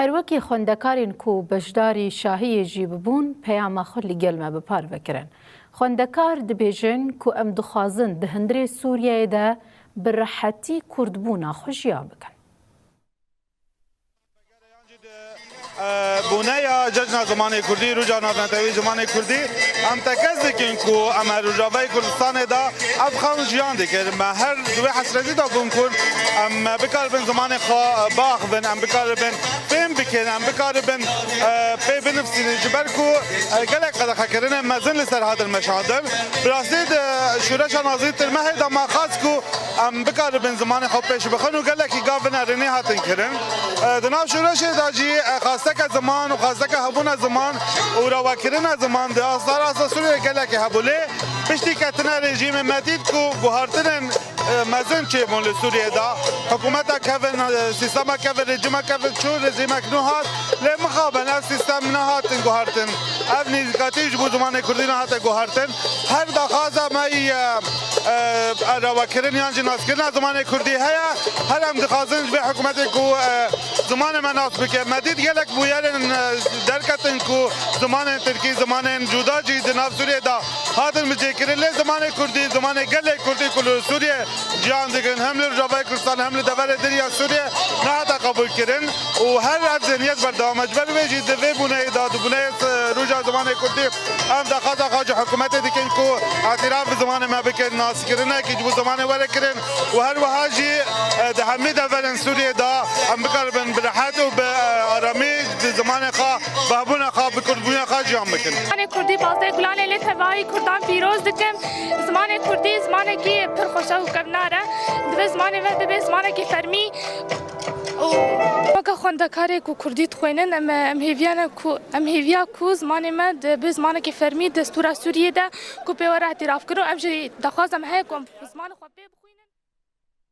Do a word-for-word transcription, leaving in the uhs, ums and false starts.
Her wekî xwendekarên ku beşdarî şahiyê jî bibûn, peyama xwe li gel me bi parve kirin. Xwendekar dibêjin ku em dixwazin di hundirê Sûriyeyê de bi rehetî kurdbûna xwe jiyan bikin. Bûneya Cejna Zimanê Kurdî, Roja Navnetewî Zimanê Kurdî, em tekez dikin ku em her Rojavayê Kurdistanê de ev xewn jiyan dikir. Me her di wê hesretî de bûn ku em bikaribin zimanê xwe biaxivin, em bikaribin fêm bikin, em bikaribin pê binivîsînin. Ji ber ku gelek qedexekirinên mezin li ser hatin meşandin. Bi rastî di şoreşa Nazî Tirmehê de me xwest ku em bikaribin zimanê xwe pêş bixin û gelekî gav vê nêrînê hatin kirin. Di nav şoreşê de jî xwesteke ziman û xwesteke hebûna ziman û rawekirina ziman di asta rasta Sûriyê gelekî hebû. Lê piştî ketina rejîmê me dît ku guhartinên mezin çêbûn li Sûriyê de. Hikûmeta kevin, sîstema kevin, rejîma kevin çû rejîmek nû hat. Lê mixabin ev sîstem nehatin guhartin. Ev nêzîkatî ji bo zimanê kurdî nehate guhartin. Her daxwaza me yî rawekirin yan jî naskirina zimanê kurdî heye. Her em dixwazin ji vê hikûmetê ku zimanê me nas bike. Me dît gelek bûyerên derketin ku zimanên tirkî, zimanên cuda jî di nav Sûriyê de hatin bicêkirin. Lê zimanê kurdî, zimanê gelê kurdî ku li Sûriyê ciyan dikin, hem li Rojavayê Kurdistan hem li deverê din ya Sûriyê nehate qebûlkirin û her ev zihniyet berdewam e. Ji ber wê jî di vê bûneyê de, di bûneyê Roja Zimanê Kurdî, em daxwaza xwe ji hikûmetê dikin ku îtîraf bi zimanê me bikin, naskirinekî ji bo zimanê were kirin û her wiha jî di hemî deverên Sûriyê de em bikaribin bi rehet û bi aramî di zimanê xwe, bi hebûna xwe, bi kurdbûna xwe jiyan bikin. Zimanê kurdî bazdeyê gulan e, lê tevayî kurdan pîroz dikim. Zimanê kurdî zimanekî pir xweşe û kevnar e. Divê zimanê me bibe zimanekî fermî û weke xwendekarê ku kurdî dixwînin, em, em hêviya ne ku, em hêviya ku zimanê me dibe zimanekî fermî destûra Sûriyê de ku pê were îtîrafkirin û ev jî daxwaza me heye ku em zimanê xwe pê bixwin.